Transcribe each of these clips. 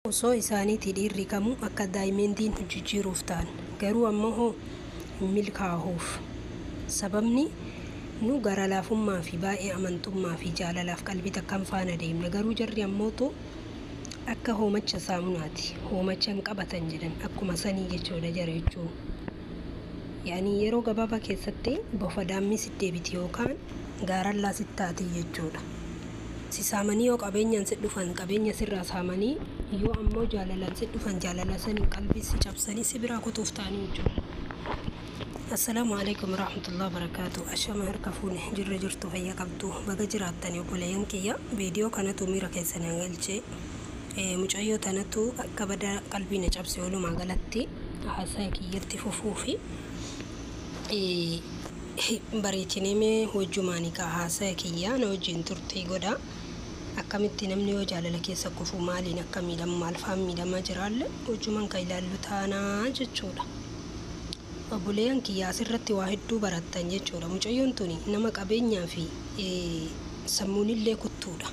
Osoo isaaniitii dhiirri kamuu akka daayimendiin jijjiiruuf ta'an garuu ammoo hoo hin milkaahuuf. Sababni nu gara laafummaa fi baay'ee amantummaa fi jaalalaaf qalbii takkaan faana deemna. Garuu jarri ammootu akka hoomacha saamunaati. Hoomacha hin qabatan jedhan akkuma sanii jechuudha jara jechuun. Yaani yeroo gabaabaa keessatti bofa daammii sitti deebiti yookaan gaarallaa sitti taati jechuudha. Si saamanii yoo qabeenyaan si dhufan qabeenya sirraa saamanii, yoo ammoo jaalalaan si dhufan jaalala saniin qalbii si cabsanii si biraa kutuuf ta'anii jechuudha. Assalaamu alaikum warahmatullahi wabarakaatu. Ashama harka fuune, jirra jirtu, fayya qabdu, baga jiraattani obboleeyyan kiyya. Viidiyoo kanatu miira keessan galchee, mucayyoo tanatu akka bada qalbii na cabse. Walumaa galatti haasaa kiyyatti fufuu fi bareechinee mee wajjumaanii kaa haasaa kiyya na wajjin turtii godha. Akkamitti namni yoo jaalala keessa kufu maaliin akka miidhamu, maal faan miidhamaa jiraalle wajjumaan kan ilaallu taanaa jechuudha. Obboleeyyan kiyya, asirratti waa hedduu barattan jechuudha. Mucayyoon tuni nama qabeenyaa fi sammuunillee kuttuudha.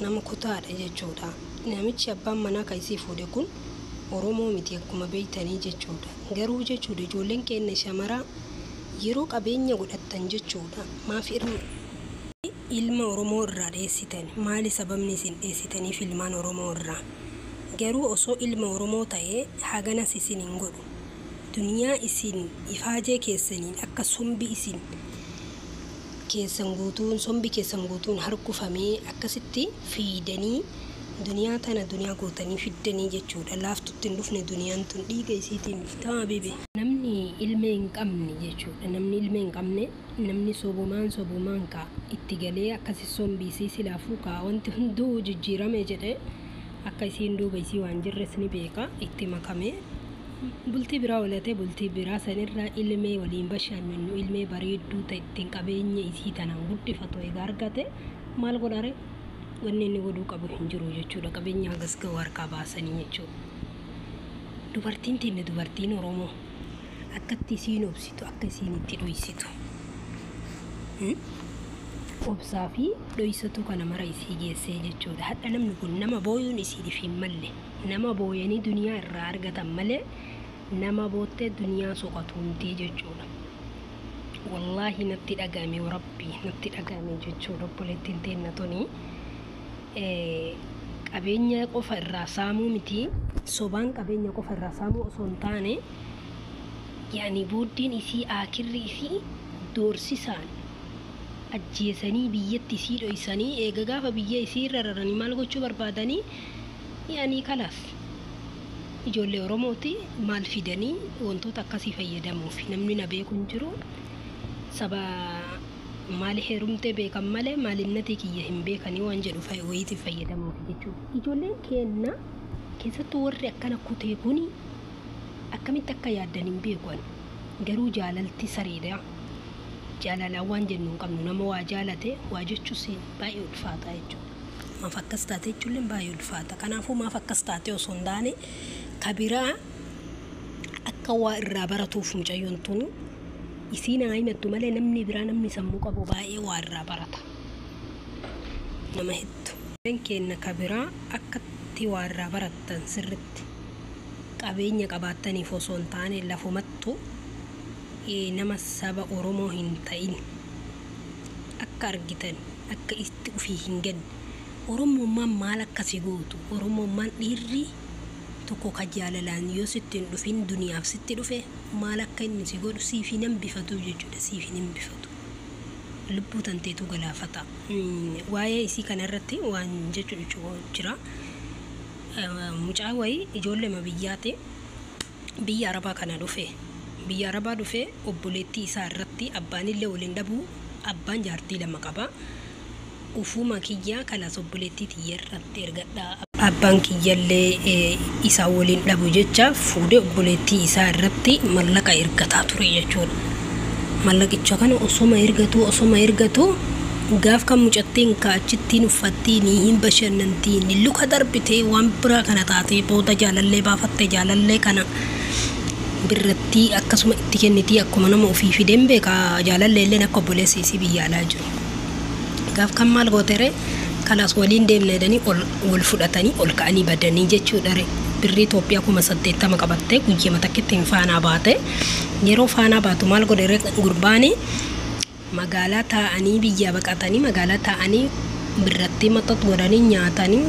Nama kutaadha jechuudha. Namichi abbaan manaa kan isii fuudhe kun Oromoo miti akkuma beeytanii jechuudha. Garuu jechuudha, ijoolleen keenya shamaraa yeroo qabeenya godhattan jechuudha. Maaf ilma Oromoo irraa dheessitan? Maali sababni isin dheessitaniif ilmaan Oromoo irraa? Garuu osoo ilma Oromoo ta'ee haganas isin hin godhu. Duniyaa isin ifaajee keessaniin akka sombi isin keessan guutuun, sombi keessan guutuun harkufamee akkasitti fiidanii duniyaa tana duniyaa gootanii fiddanii jechuudha. Laaftutti hin dhufne duniyaan tun, dhiiga isiitiin dhufte habibi. Namni ilma hin qabne jechuudha. Namni ilma hin qabne, namni sobumaan sobumaan kaa itti galee akkasi sombiisii silaafuu kaa wanti hunduu jijjiirame jedhe, akka isiin duuba isii waan jirres ni beeka, itti makamee bultii biraa olatee, bultii biraa sanirraa ilmee waliin bashannanu, ilmee bareedduu ta'e ittiin qabeenya isii tanaan guddifatu egaa argate, maal godhare? Wanni inni godhuu qabu hin jiru jechuudha. Qabeenya hagas ga'u harkaa baasanii jechuudha. Dubartiin teenne, dubartiin Oromoo, akkatti isiin obsitu, akka isiin itti dhoysitu, obsaa fi dhoysatu kana mara isii geessee jechuudha. Hadha namni kun nama booyuun isiitiif hin malle. Nama booyanii duniyaa irraa argatan malee nama boottee duniyaa soqatu miti jechuudha. Wallaahi natti dhagame, rabbi natti dhagame jechuudha. Obboleettiin teenna tuni qabeenya qofa irraa saamuu miti, sobaan qabeenya qofa irraa saamuu osoo hin taane, yaani booddeen isii, aakirri isii doorsisaan ajjeesanii biyyatti isii dhoysanii, eega gaafa biyya isii irra raranii maal gochuu barbaadanii? Yaani kalaas ijoollee Oromooti maal fidanii wantoota akkasii fayyadamuuf, namni na beeku hin jiru, saba maali heerumtee beekan malee maalinnatii kiyya hin beekanii waan jedhu wayiitiif fayyadamuuf jechuudha. Ijoolleen keenna keessattuu warri akkana kutee kuni akkamitti akka yaaddan hin beeku ani. Garuu jaalalti sareedha. Jaalalaan waan jennu hin qabnu. Nama waa jaalate waa jechuus baay'ee ulfaata jechuudha. Maaf akkas taate jechuullee baay'ee ulfaata. Kanaafuu maaf akkas taate osoo hin taane, kabiraa akka waa irraa baratuuf mucayyoon tun isiin haa himattu malee, namni biraa, namni sammuu qabu baay'ee waa irraa barata. Nama hedduu. Keenya kabiraa akkatti waa irraa barattan sirritti qabeenya qabaattaniif osoo hin taane, lafumattu nama saba Oromoo hin ta'in akka argitan akka itti ufii hin ganne. Oromummaan maal akkasi gootu? Oromummaan dhiirri tokko ka jaalalaan yoo sitti hin dhufin duniyaaf sitti dhufe maal akka inni si godhu siif hin hambifatu jechuudha, siif hin hambifatu. Lubbuu tanteetu galaafata. Waa'ee isii kanarratti waan jechuun jira. Mucaa wayii ijoollee biyyaati, biyya Arabaa kana dhufe. Biyya Arabaa dhufe, obboleettii isaa irratti abbaan illee waliin dhabuu, abbaan jaartii lama qaba. Ufuma kiyyaa kalaas obboleettii tiyya irratti ergadha. Abbaan kiyyallee isaa waliin dhabu jecha fuudhee obboleettii isaa irratti mallaqa ergataa ture jechuudha. Mallaqicha kana osoma ergatu, osoma ergatu, gaaf kan mucattiin ka achittiin uffattiin hin bashannantiin luka darbitee waan biraa kana taatee, booda jaalallee baafatte, jaalallee kana birrattii akkasuma itti kennitii, akkuma nama ofii fideen beeka, jaalallee illee akka obboleessi isii biyya alaa jiru. Gaaf kan maal gootere? Kalaas waliin deemna jedhanii ol wal fudhatanii ol ka'anii badanii jechuudha. Birrii Itoophiyaa 80,000 qabattee guyyama takkitti hin faanaa baate. Yeroo faanaa baatu maal godhe gurbaani? Magaalaa taa'anii biyyaa baqatanii magaalaa taa'anii birratti maxxat godhanii nyaatanii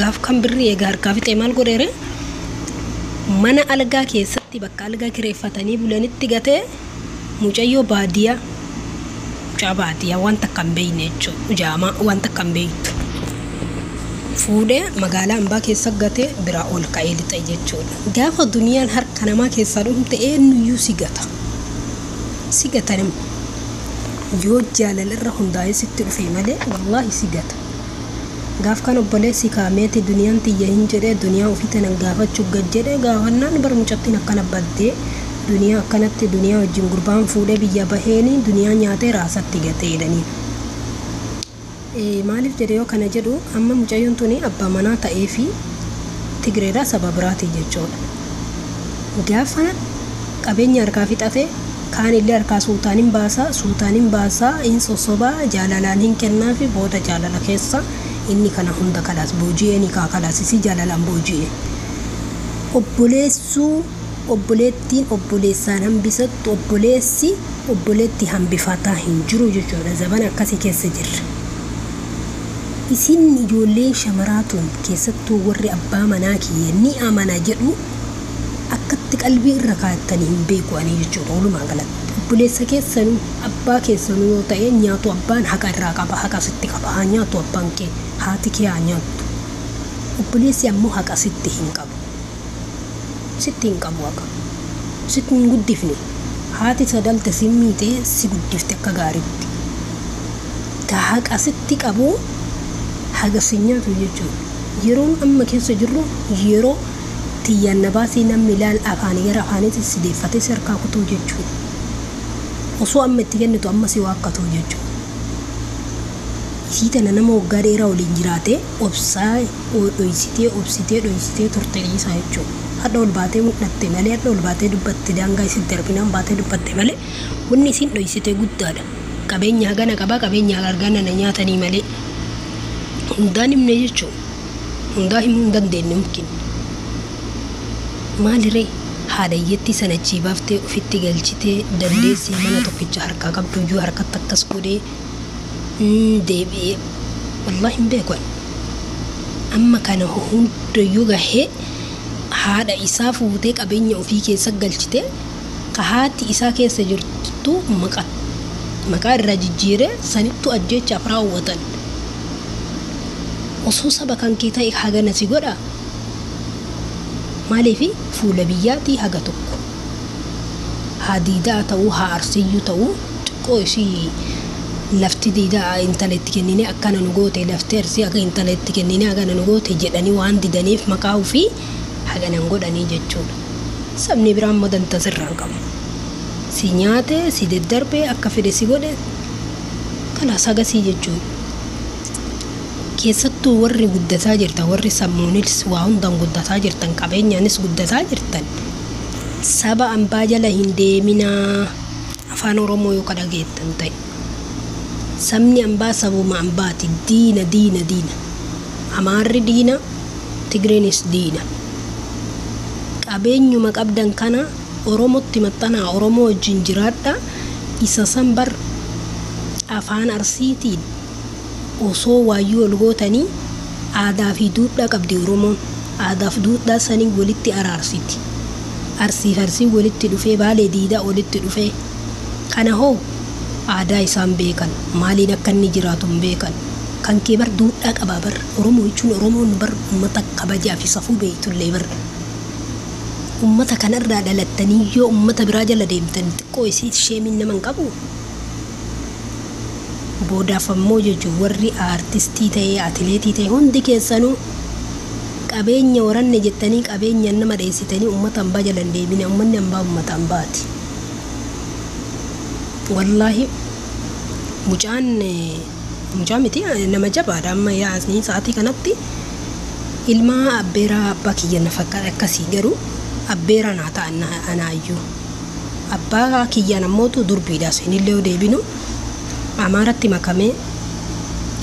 gaaf kan birrii egaa harkaa fixee maal godhe? Mana algaa keessatti bakka algaa kireeffatanii bulanitti gatee mucayyoo baadiyyaa, mucaa baadiyyaa waan takka hin beekne jechuudha. Jaamaa waan takka hin beektu. Fuudhee magaalaa hambaa keessa gatee biraa ol ka'ee lixe jechuudha. Gaafa duniyaan harka namaa keessaa dhumte eenyuyyuu si gata. Si gata namni. Yoo jaalala irra hundaa'ee sitti dhufe malee wallaahi si gata. Gaaf kan obboleessi kaameeti duniyaan tiyya hin jedhee duniyaa ofii tanan gaafachuu gad jedhee gaafannaan bar mucattiin akkana baddee duniyaa akkanatti duniyaa wajjin gurbaan fuudhee biyya baheeni duniyaa nyaatee raasatti gatee jedhanii. Maaliif jedhe yoo kana jedhu, amma mucayyoon tuni abbaa manaa ta'ee fi Tigreedhaa saba biraati jechuudha. Gaafa qabeenya harkaa fixate kaan illee harkaa suutaan hin baasaa, suutaan hin baasaa, hin sossobaa, jaalalaan hin kennaa fi booda jaalala keessa inni kana hunda kalaas booji'ee ni kaa kalaas isii jaalalaan booji'ee. Obboleessuu obboleettiin obboleessaan hambisattu obboleessi obboleetti hambifataa hin jiru jechuudha. Zabana akkasii keessa jirra. Isin ijoolleen shamaraa tun keessattuu warri abbaa manaa kiyya ni amana jedhu akkatti qalbii irra kaa'attanii hin beeku ani jechuudha walumaa galatti. Obboleessa keessanuu abbaa keessanuu yoo ta'e nyaatu abbaan haqa irraa qaba, haqa sitti qaba, haa nyaatu abbaan kee, haati kee haa nyaattu. Obboleessi ammoo haqa sitti hin qabu. Sitti hin qabu haqa. Sitti hin guddifne. Haati isa dhalte si miitee si guddifte akka gaariitti. Ka haqa sitti qabu haga si nyaatu jechuudha. Yeroon amma keessa jirru yeroo tiyyaan na baasii namni ilaal afaanii gara afaaniitti si deeffatee si harkaa kutuu jechuudha. Osoo amma itti kennitu amma si waakkatu jechuudha. Isii tana nama waggaa dheeraa waliin jiraate obsaa dhoysitee obsitee dhoysitee turte dhiisaa jechuudha. Hadha ol baatee mul'atte malee, hadha ol baatee dubbatte, daangaa isin darbinaan baatee dubbatte malee wanni isin dhoysite guddaadha. Qabeenya hagana qabaa, qabeenya hagana na nyaatanii malee. Hundaan himne jechuudha. Hundaa himuu hin dandeenye mumkin. Maaliree haadha iyyattii sana achii baaftee ofitti galchitee dandeessee mana tokkicha harkaa qabdu iyyuu harkatti akkas godhee deebi'ee wallaahi hin beeku ani. Amma kana hundayyuu gahee haadha isaa fuutee qabeenya ofii keessa galchitee ka haati isaa keessa jirtu maqaa irraa jijjiiree sanittu ajjeechaaf raawwatan. Osoo saba kan kee ta'e hagana si godhaa? Maaliif fuula biyyaatii haga tokko haa diidaa ta'uu haa arsiyyuu ta'uu xiqqoo isii lafti diidaa intala itti kenninee akkana nu goote, lafti arsii akka intala itti kenninee hagana nu goote jedhanii waan didaniif maqaa ofii haganan godhanii jechuudha. Sabni biraa immoo danta sirraa hin qabu. Si nyaate si daddarbee akka fedhe si godhe kalaas hagasii jechuudha. Keessattuu warri guddataa jirtan, warri sammuunis waa hundaan guddataa jirtan, qabeenyaanis guddataa jirtan, saba ambaa jala hin deeminaa. Afaan Oromoo yoo ka dhageettan ta'e. Sabni ambaa sabuma ambaati. Diina, diina, diina. Amaarri diina, Tigreenis diina. Qabeenyuma qabdan kana Oromootti maxxanaa, Oromoo wajjin jiraadha. Isa san bar afaan Arsiitiin osoo waayyuu ol gootanii aadaa fi duudhaa qabdi Oromoon. Aadaa fi duudhaa sanii walitti araarsiti. Arsiif Arsiin walitti dhufee, Baalee diidaa walitti dhufee. Kana hoo aadaa isaan beekan, maaliin akka inni jiraatu hin beekan. Kan kee bar duudhaa qabaa bar. Oromoo jechuun Oromoon bar uummata kabajaa fi safuu beeytullee bar. Uummata kanarraa dhalattanii yoo uummata biraa jala deemtan xiqqoo isii sheemiin nama hin qabu. Boodaaf ammoo jechuun warri aartistii ta'ee atileetii ta'e hundi keessanuu qabeenya horanne jettanii qabeenya nama dheessitanii uummata hambaa jala hin deemina. Uummanni hambaa uummata hambaati. Wallaahi mucaan mucaa miti, nama jabaadha. Amma yaasni sa'aatii kanatti ilma abbeeraa abbaa kiyya na fakkaata akkasii, garuu abbeeraa naa ta'an anaayyuu. Abbaa kiyyaan ammootu durbiidha. Isinillee yoo deebinu Amaaratti makamee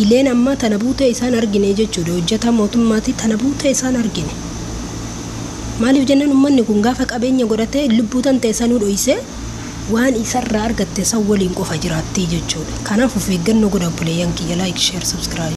Ileen ammaa tana buutee isaan argine jechuudha. Hojjetaa mootummaati tana buutee isaan argine. Maaliif jennaan, uummanni kun gaafa qabeenya godhatee lubbuu tan ta'e sanuu dho'isee waan isarraa argatte san waliin qofa jiraatti jechuudha. Kanaaf of eeggannoo godha, obboleeyyan kiyya. Like, share, subscribe.